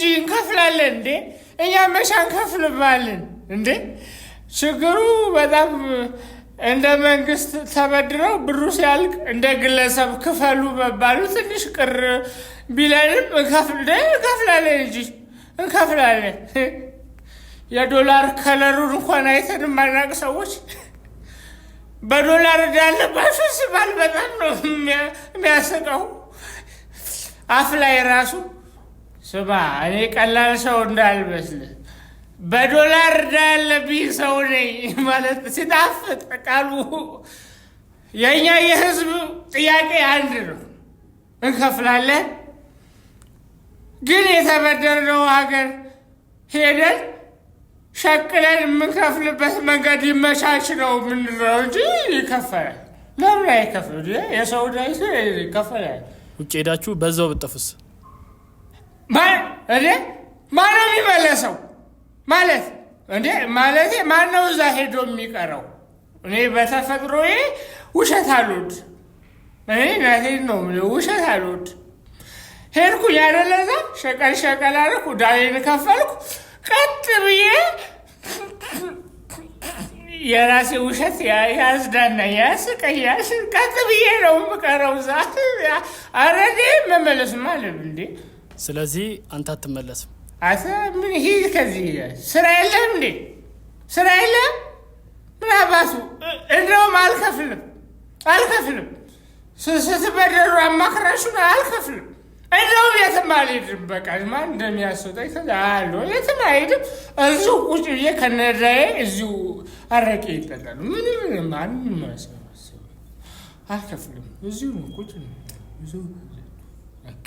እንጂ እንከፍላለን እንዴ። እኛ መሻ እንከፍልማለን እንዴ። ችግሩ በጣም እንደ መንግስት ተበድረው ብሩ ሲያልቅ እንደ ግለሰብ ክፈሉ መባሉ ትንሽ ቅር ቢለንም እንከፍላለን እንጂ እንከፍላለን። የዶላር ከለሩን እንኳን አይተን የማናውቅ ሰዎች በዶላር ዕዳ አለባችሁ ሲባል በጣም ነው የሚያስቀው። አፍ ላይ ራሱ ስማ፣ እኔ ቀላል ሰው እንዳልመስልህ በዶላር ዕዳ ያለብኝ ሰው ነኝ ማለት ሲጣፍጥ ቃሉ። የእኛ የህዝብ ጥያቄ አንድ ነው፣ እንከፍላለን። ግን የተበደርነው ሀገር ሄደን ሸቅለን የምንከፍልበት መንገድ ይመቻች ነው የምንለው እንጂ ይከፈላል። ለምን አይከፍል? የሰው ዕዳ ይከፈላል። ውጭ ሄዳችሁ በዛው ብትጠፉስ? እንዴ ማነው የሚመለሰው? ማለት እንዴ ማለቴ ማነው እዛ ሄዶ የሚቀረው? እኔ በተፈጥሮዬ ውሸት አልወድ። እኔ እናቴን ነው የምልህ፣ ውሸት አልወድ። ሄድኩኝ አይደለ እዛ ሸቀል ሸቀል አደረኩ፣ ዕዳዬን ከፈልኩ። ቀጥ ብዬ የራሴ ውሸት ያዝናናኝ ያስቀኛል። ቀጥ ብዬ ነው የምቀረው እዛ። ኧረ እኔ መመለስማ አለ እንዴ። ስለዚህ አንተ አትመለስም። አተ ምን ሂድ ከዚህ ስራ የለም እንዴ? ስራ የለም ምን አባቱ። እንደውም አልከፍልም አልከፍልም። ስትበደሩ አማክራችሁ አልከፍልም። እንደውም የትም አልሄድም። በቃ ማን እንደሚያስወጣኝ አለ የትም አልሄድም። እዚሁ ቁጭ ብዬ ከነዳዬ እዚሁ አረቄ ይጠጣሉ። ምንም ማንም አልከፍልም። እዚሁ ነው ቁጭ ነው እዚሁ በቃ።